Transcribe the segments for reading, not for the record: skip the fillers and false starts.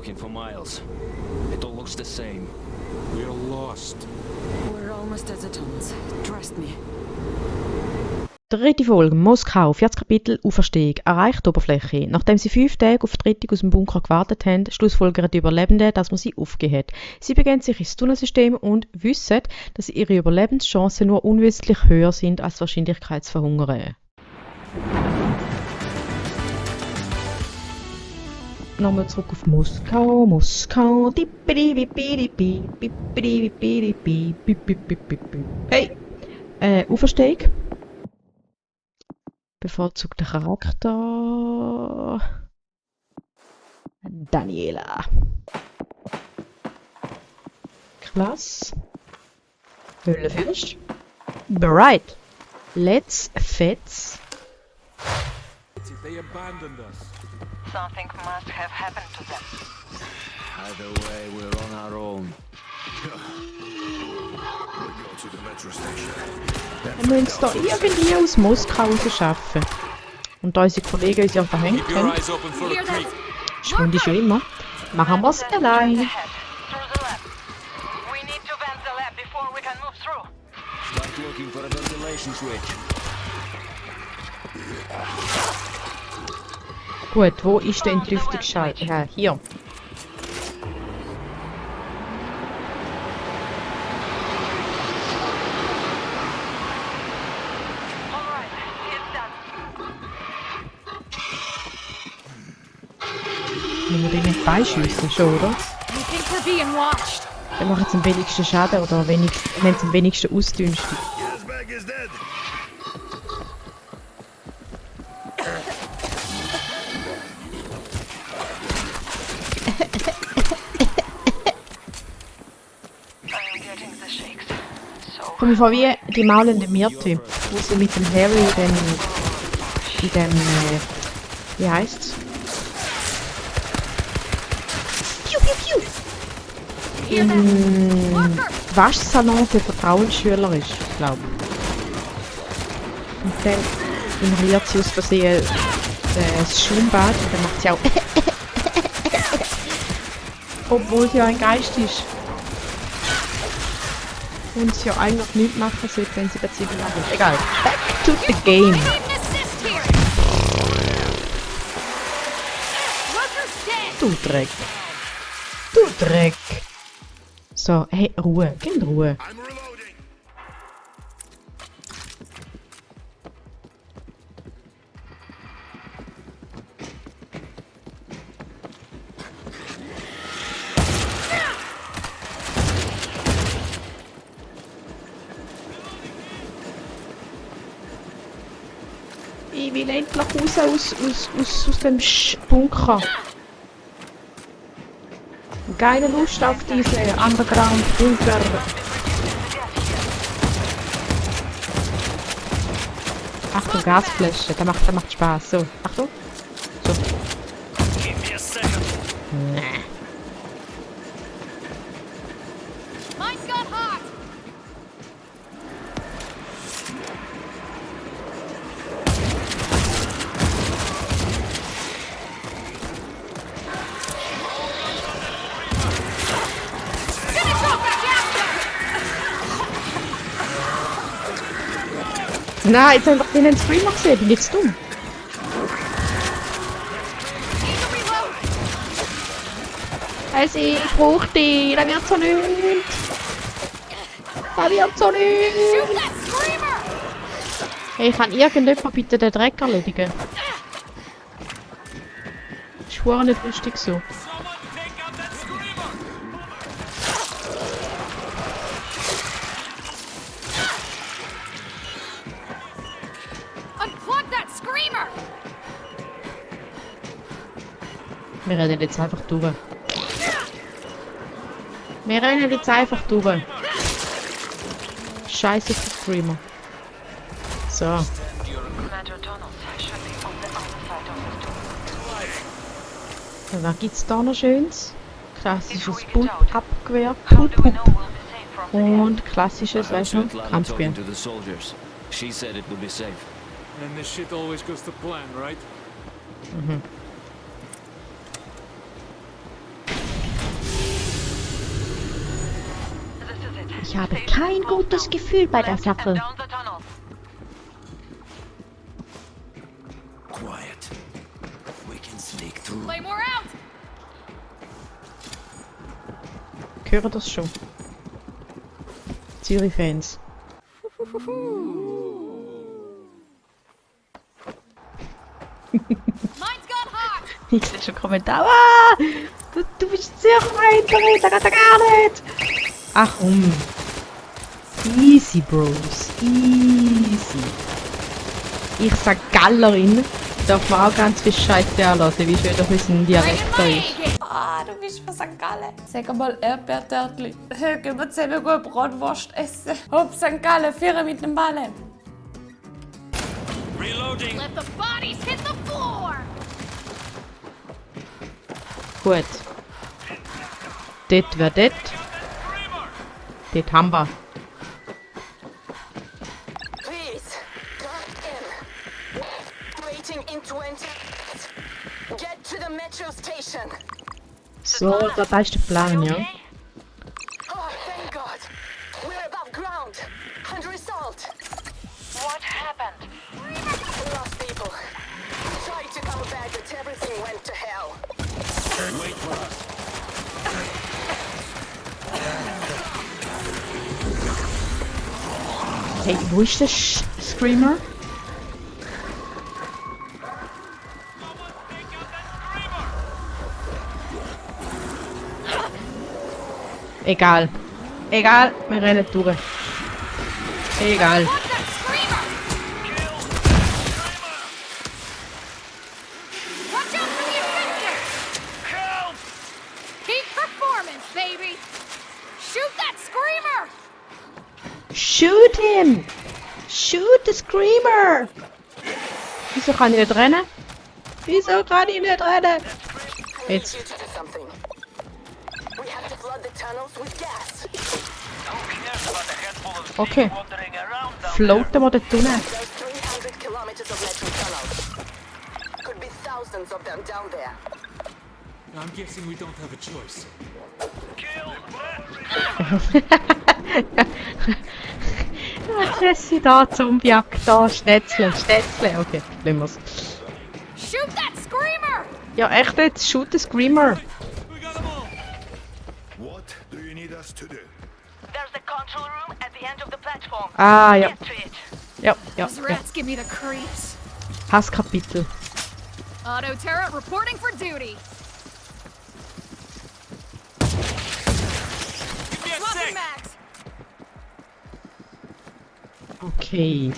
looking for miles. It all looks the same. We're lost. We're almost at the tunnels. Trust me. Dritte Folge, Moskau, 40 Kapitel, Auferstehung, erreicht die Oberfläche. Nachdem sie 5 Tage auf die Rettung aus dem Bunker gewartet haben, schlussfolgern die Überlebenden, dass man sie aufgegeben hat. Sie begeben sich ins Tunnelsystem und wissen, dass ihre Überlebenschancen nur unwissentlich höher sind als die Wahrscheinlichkeit zu verhungern. Nochmal zurück auf Moskau, Moskau. Hey! Auferstehung. Bevorzugter Charakter. Daniela. Klasse. Höhlenfürst. Bereit. Let's fetz. They abandoned us. Something must have happened to them. Either way, we're on our own. Wir müssen es da irgendwie aus Moskau raus schaffen. Und da unsere Kollegen uns ja verhängt Keep your haben, eyes open for a creek. Schwund ist ja immer, machen wir es allein. Ahead, through the lab. We need to vent the lab before we can move through. Start looking for a ventilation switch. Gut, wo ist der Entlüftungsschalter? Ja, hier. Alright, it's done. Müssen wir den nicht beischiessen schon, oder? I think we're being watched. Dann machen sie am wenigsten Schaden oder wenn sie am wenigsten ausdünstet. I'm getting the shakes. So, Komm ich vor wie die maulende Myrte, wo sie mit dem Harry in dem wie heisst's? Piu, piu, piu. Im Waschsalon für Vertrauensschüler ist, glaube ich. Und dann inhaliert sie aus Versehen das Schwimmbad und dann macht sie auch obwohl sie ja ein Geist ist. Und sie ja eigentlich nichts machen sollte, wenn sie Beziehung haben. Egal. Back to the game. Need an assist here. Worker's dead. Du Dreck. Du Dreck. So, hey, Ruhe. Geh in Ruhe. Ich will endlich raus aus dem Bunker. Keine Lust auf diese Underground-Bunker. Achtung, Gasflasche, der macht Spaß. So, Achtung. So. Nee. Mine's got hot. Gonna drop back after. Nein, jetzt einfach den Screamer gesehen, bin jetzt dumm. Need to reload. Also, ich brauche dich, das wird so nicht. Das wird so Shoot nicht. that screamer. Hey, kann irgendjemand bitte den Dreck erledigen? Ist verdammt nicht lustig so. Unplug that screamer. Wir rennen jetzt einfach durch. Wir rennen jetzt einfach durch. Scheiße für Screamer. So. Commander Donald should be on the other side of the door. Was gibt's da noch Schönes? Klassisches Abgewehr, How do we know we'll be safe from the gas? und klassisches, weißt du, Kampfbier. Talking to the soldiers. She said it would be safe. And this shit always goes to plan, right? Ich habe kein gutes Gefühl bei der Sache. Down the tunnel. Quiet. We can sneak through. Claymore out! Ich höre das schon. Zürich-Fans. Mine's got hot! Ich sehe schon Kommentare. Ah, du bist Zürich-Fans, da geht er gar nicht. Ach Easy, Bros. Easy. Ich sag Gallerin. Darf man auch ganz viel Scheiße anlassen, wie schön doch unser Dialekt da ist. Ah, du bist von St. Gallen. Sag mal Erdbeertörtli. Gehen wir zusammen gut Bratwurst essen. Hopp, St. Gallen, Führer mit dem Ballen. Reloading! Let the bodies hit the floor! Gut. Dort wäre dort. Dort haben wir. Please, get in. Waiting in 20. Get to the metro station. So, das ist der Plan, ja. Oh, thank God. We're above ground. Under assault. What happened? Lost people. Tried to come back, but everything went to hell. Wait for us. Hey, wo ist der Screamer? Egal. Egal, wir rennen durch. Egal. Watch that screamer! Watch out for the offender! Help! Peak performance, baby! Shoot that screamer! Shoot him! Shoot the Screamer! Wieso kann ich nicht rennen? Wieso kann ich nicht rennen? I need Jetzt. you to do something. We have to flood the tunnels with gas. Okay. Floaten wir dort unten. There's 300 kilometers of metro tunnels. Could be thousands of them down there. I'm guessing we don't have a choice. Jesse da, Zombiejagd da, Schnetzeln, Schnetzeln. Okay, lassen wir's. Shoot that screamer! Ja, echt jetzt, shoot the Screamer. We got them all! What do you need us to do? There's the control room at the end of the platform. Ah, ja. Get to it. Ja, ja, Those ja. rats give me the creeps. Hasskapitel. Auto turret reporting for duty. Give me a Swapping sec! mags. Okay.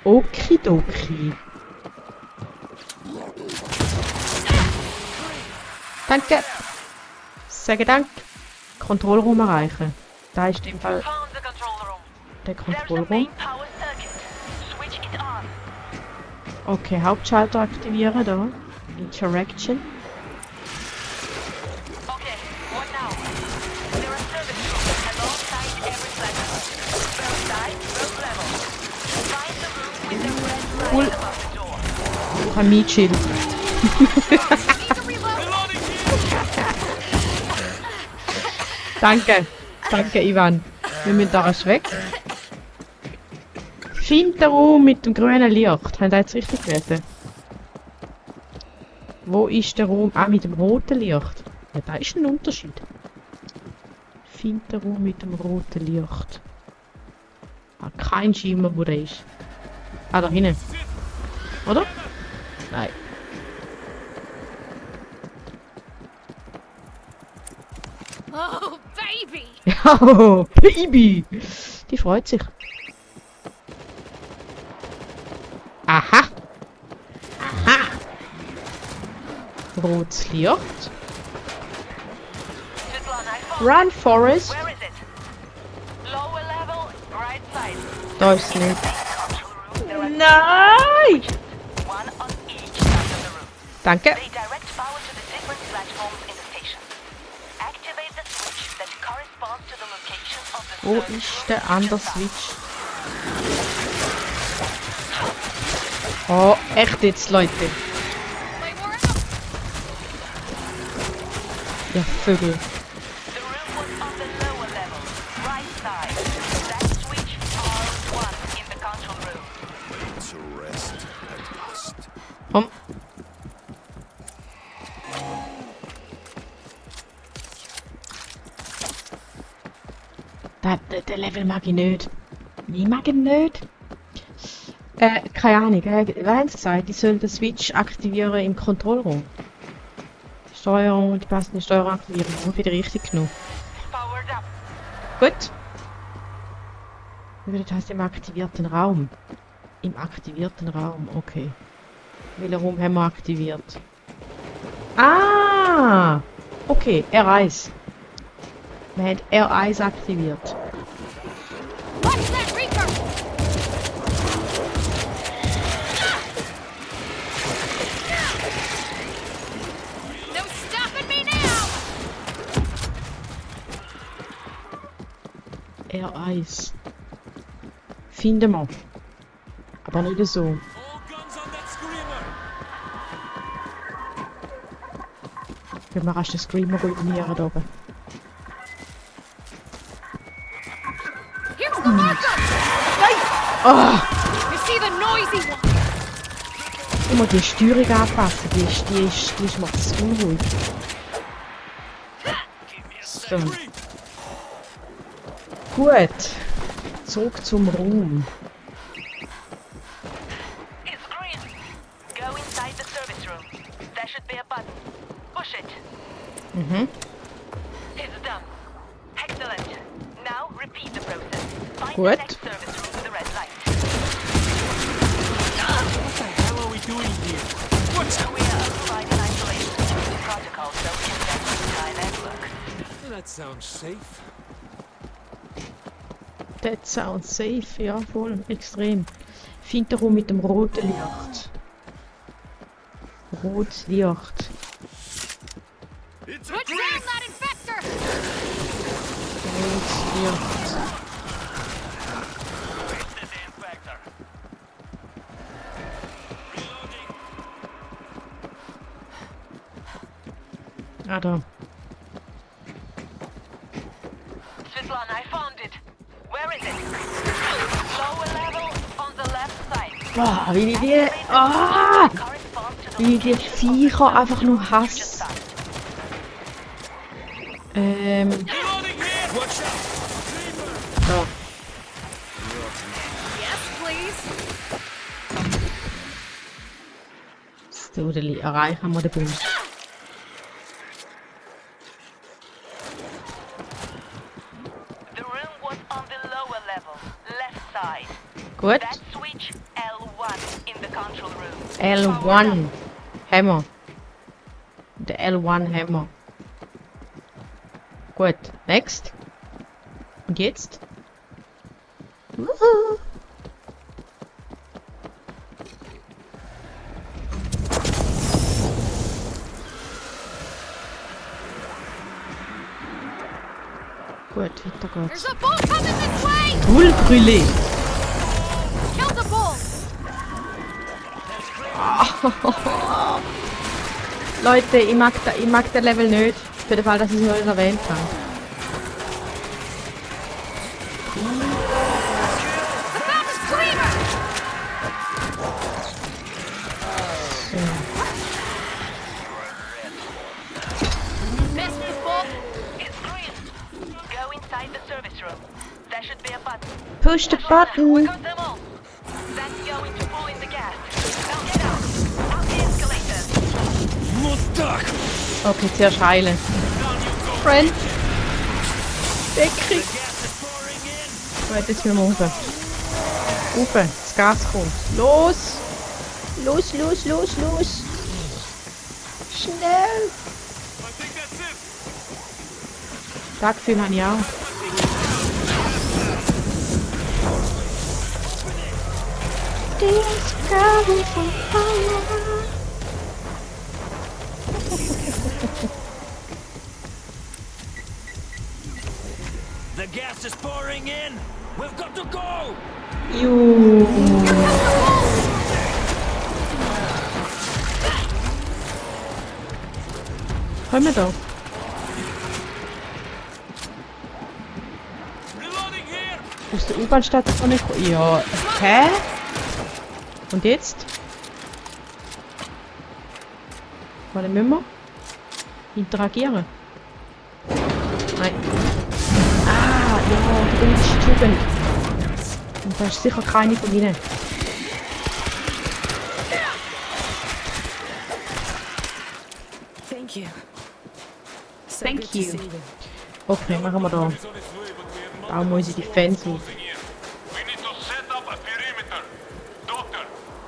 Okidoki. Danke. Sage Dank. Kontrollraum erreichen. Da ist im Fall Found the control room. der There's the main Kontrollraum. power circuit. Switch it on. Okay, Hauptschalter aktivieren da. Interaction. Okay, what now? There are service rooms alongside every platform. First side, first level. Find the room with the red Cool. light above the door. Ich habe Mietschild. Need to reload. Reloading here! Danke. Danke, Ivan. Wir müssen da rasch weg. Find den Raum mit dem grünen Licht. Habt ihr jetzt richtig gelesen? Wo ist der Raum? Ah, mit dem roten Licht. Ja, da ist ein Unterschied. Find den Raum mit dem roten Licht. Ah, kein Schimmer, wo der ist. Ah, da hinten. Oder? Nein. Oh, baby! Ja, Baby! Die freut sich. Aha! Aha! Rotes Licht. Svetlana, I found Run, Forest. Where is it? Lower level, right side. Da ist es nicht. Control room, there are Nein! one on each side of the room. Danke. They direct power to the different platforms in the station. Activate the switch that corresponds to the location of the Wo service ist room der in andere the south. Switch? Oh, echt jetzt, Leute. Claymore out. Ja, Vögel. The room was on the lower level, right side. Den Level mag ich nicht. Ich mag ihn nicht. Keine Ahnung. Wer hat gesagt, ich soll den Switch aktivieren im Kontrollraum? Steuerung, die passende Steuerung aktivieren. Ich wieder richtig genug. Powered up. Gut. Das heißt im aktivierten Raum. Im aktivierten Raum, okay. Welchen Raum haben wir aktiviert? Ah! Okay, R1. Wir haben R1 aktiviert. Watch that Reaper! No stopping me now! R1. Finden wir. Aber nicht so. All guns on that screamer! Können wir erst den Screamer eliminieren da oben. Here's the marker! Ah! You see the noisy one? Immer die Steuerung anpassen, die ist mir zu unruhig. So. Gut. Zurück zum Raum. It's green. Go inside the service room. There should be a button. Push it. Mhm. It's done. Excellent. Now repeat the process. Find What? the next service room with the red light. What the hell are we doing here? What's We are providing isolation protocol so we can identify networks. That sounds safe. That sounds safe. Ja, voll. Extrem. Find den Raum mit dem roten Licht. Rotes Licht. It's a Put down that infector! Rotes Licht. Ah, da. Svetlana, I found it. Where is it? Lower level on the left side. Boah, wie ich die... Ah! Corresponds to the Wie ich die Viecher einfach nur hasse. Reloading here! Watch out! Da. Yes, please. Das Dudeli. Erreichen wir den Bums. The room was on the lower level, left side. Gut. That switch L1 in the control room. L1 haben wir. Der L1 haben wir. Gut. Next. Und jetzt? Wuhu. Gut, weiter There's geht's. a bull coming this way! Bullbrille. Kill the bull! Leute, ich mag den Level nicht. Für den Fall, dass ich es noch nicht erwähnt habe. I found a screamer! Missed the bull! It's green. Go inside the service room. There should be a button. Push the We button. got them all. That's going to pull in the gas. Now get out. Out the escalator. Mustard! Okay, zuerst heilen. Friend. Deckung. Gas is pouring in! Gut, jetzt müssen wir rauf. Rauf, das Gas kommt. Los! Los, los, los, los! Schnell! I think that's it! Das Gefühl habe ich auch. The gas is pouring in! We've got to go! Juhu. Kommen wir da? Reloading here! Aus der U-Bahn-Station nicht kommen? Ja. Hä? Und jetzt? Warte, müssen wir interagieren? Nein. Ah, Ja, die deutsche Jugend. Und da ist sicher keine von ihnen. Thank you. So Thank good to you. see you. Okay, machen wir da. Bauen wir unsere Defense auf. We need to set up a perimeter. Doctor,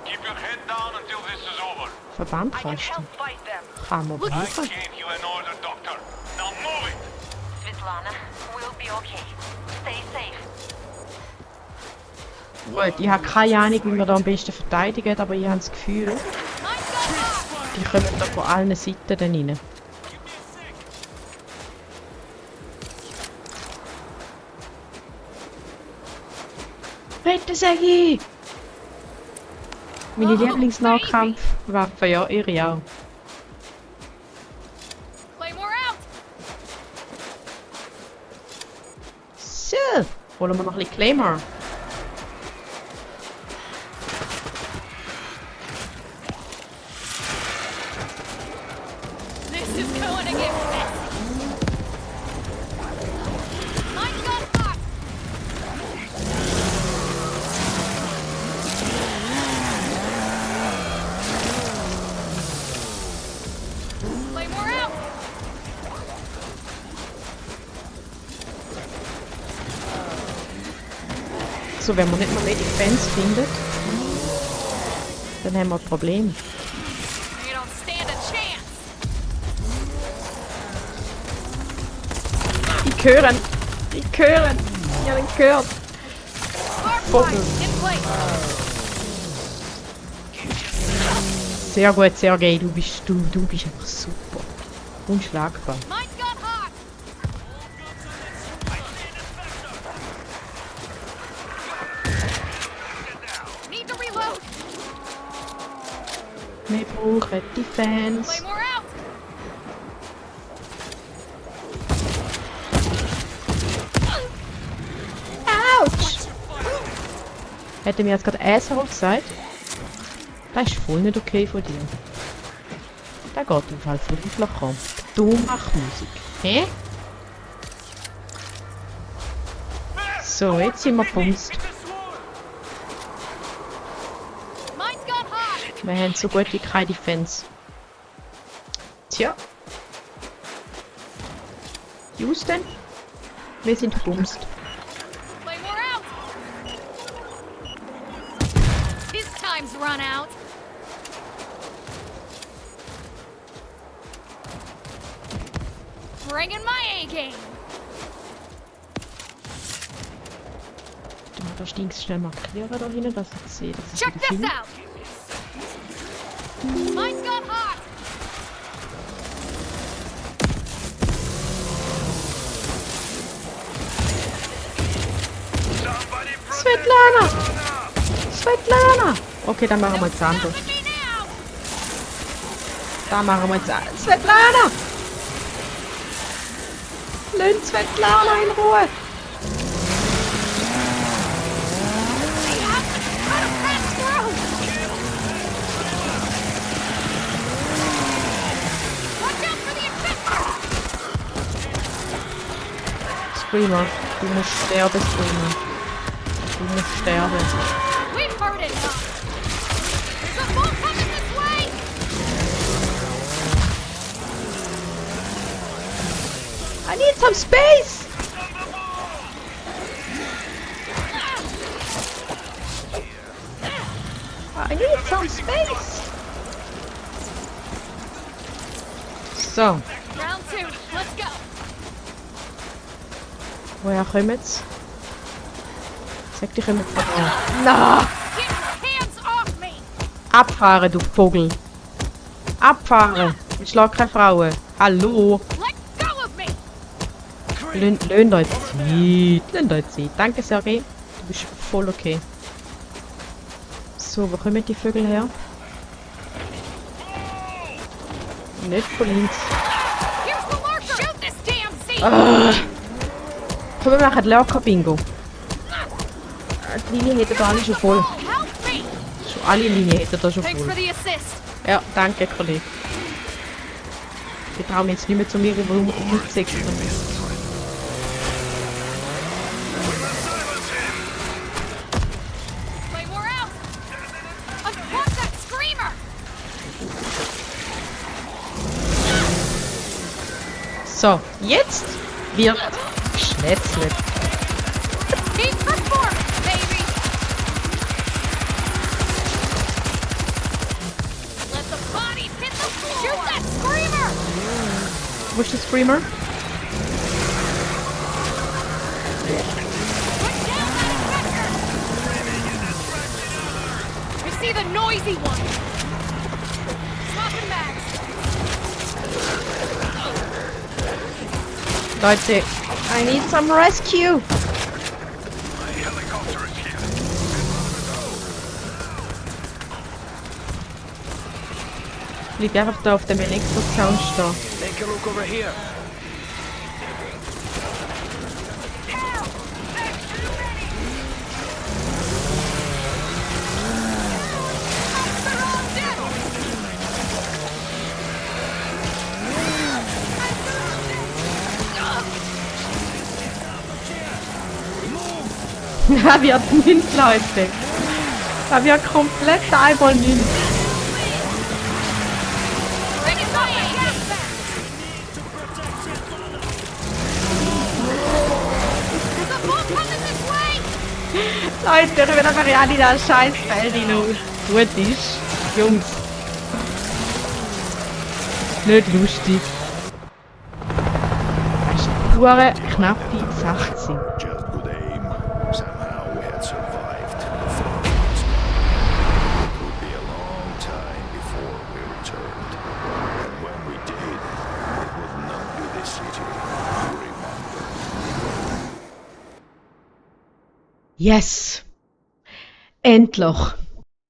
keep your head down until this is over. Verbandkasten. fight them. Kann man I brauchen. gave you an order, Doctor. Now move it! Svetlana, we'll be okay. Stay safe. Gut, ich habe keine Ahnung, wie wir da am besten verteidigen, aber ich habe das Gefühl, Mine's gone hot. die kommen da von allen Seiten dann rein. Rettensäge! Meine Lieblingsnahkampfwaffe, ja, ihre auch. Claymore out. So, holen wir noch ein bisschen Claymore. This is going to get messy. Mine's gone hot. Claymore out. So, wenn wir nicht mal mehr Defense findet, dann haben wir ein Problem. You don't stand a chance. Die hören! Die hören! Ich habe ihn gehört! Spark line in place. Sehr gut, Sergej, du bist einfach super. Unschlagbar. Mine's gone hot. Need to reload. Wir brauchen Defense. Claymore out. Autsch! Hätte mir jetzt gerade Asshole gesagt? Das ist voll nicht okay von dir. Der geht im Fall flügelig an. Du machst Musik. Hä? So, jetzt sind wir bumst. Mine's gone hot. Wir haben so gut wie keine Defense. Tja. Houston? Wir sind bumst. Claymore out. His time's run out. Bringing my A-game. Da stinkst schnell markieren da hinten, dass ich sehe, dass ich Check wieder this finde. out. Mine's gone hot. Somebody Svetlana! Svetlana! Okay, dann machen wir jetzt anders. With me now. Da machen wir jetzt anders. Svetlana! Lass Svetlana in Ruhe! We have to try to pass through. Watch out for the infected. Screamer, du musst sterben, Screamer. Du musst sterben. We've heard it enough. There's a boat coming this way. I need some space! I need some space! So, Round two. Let's go. woher kommen's? Sag, die kommen von da. Na! Get your hands off me. Abfahren, du Vogel! Abfahren! Ich schlag keine Frauen. Hallo! Let go of me. Löhnt euch Zeit. Löhnt euch Zeit. Danke, Sergej. Du bist voll okay. So, wo kommen die Vögel her? Nicht von links. Here's the lurker. Shoot this damn seat. Komm, wir machen Lurker-Bingo. Die Linie hätte da alle schon voll. Help me. Schon alle Linien hätte da schon Thanks for voll. the assist. Ja, danke, Kollege. Ich traue mich jetzt nicht mehr zu mir umzusetzen. So, jetzt wird geschnetzelt. Peak performance, baby! Let the bodies hit the floor! Shoot that screamer! Wo ist der Screamer? Put down that infector! I see the noisy one! Swapping mags! Leute, I need some rescue! My helicopter is here. Bleib einfach da auf dem Elektrozaun stehen. Take a look over here. Ja, wird nichts, Leute. Da wird komplett einmal nichts. Bring it by a gas back! There's a boat coming this way! Leute, ich will einfach ja nicht in das scheiß Feld hinein. Gut ist. Jungs. Nicht lustig. Das ist eine pure, knappe Sache gewesen. Just good aim. Somehow we had survived. It would be a long time before we returned. And when we did, it would not be the city you remember. Yes! Endlich!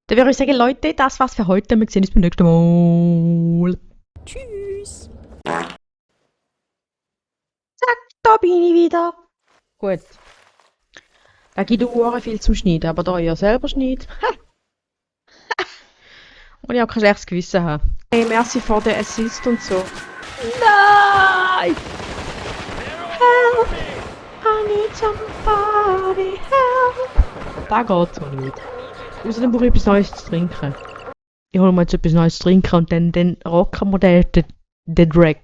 Dann würde ich sagen, Leute, das war's für heute. Wir sehen uns beim nächsten Mal. Tschüss! Zack, da bin ich wieder. Gut. Da gibt es viel zum Schneiden, aber da ich ja selber schneide. Und ich auch kein schlechtes Gewissen habe. Hey, merci für den Assist und so. Nein! Help! I need somebody help! Da geht's so nicht. Außerdem brauche ich etwas Neues zu trinken. Ich hole mir jetzt etwas Neues zu trinken und dann rocken wir den Drag.